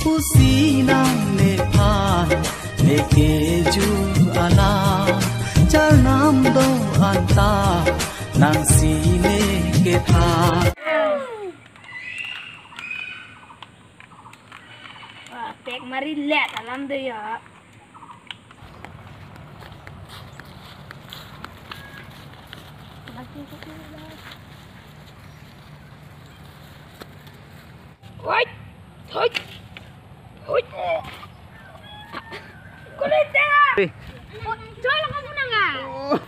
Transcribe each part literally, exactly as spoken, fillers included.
Pusi nangliphan ne keju alam, charnam do-an ta nangsi ne kethan. Ah, pek mari let alam do ya. Hoi! Hoi! Hoi! Kulit tengah! Eh. Jol kamu nanga? Oh.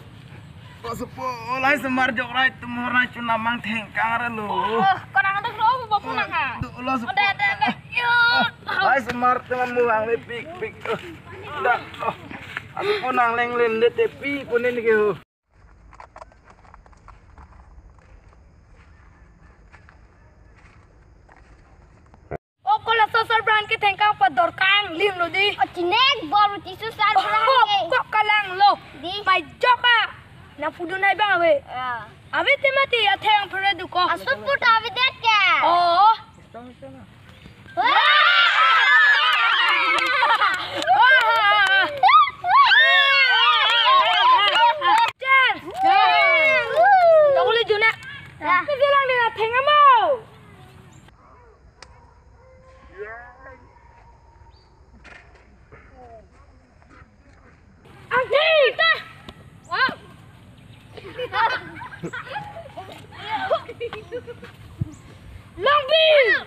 Pasu po, lahai semar jok rai tum hor nai chunamang thengkang re lo. Oh, kurang ada lo, bapu nanga. Duh, lo supo. Ada, ada, ada. Yo. Lahai semar teman muang ni pik, pik. Oh. Dah. Oh. Aku pun nang leng len de tepi pun ini ke ho. O, ko laso sarbran ke thengkang pador kang lim lo di. O, chinek bor tisu sarbran ke. Ko kalang lo. Di. Mai jok a. Na pudun hai bang ave. Ya. Ave te mati ya theng phere du ko. Asut put ave det ke. O. Wah. Wah. Chen. Chen. Tokoli juna. Ya. Ke bilang ni na theng amo. Angti! Wow! Long Beach!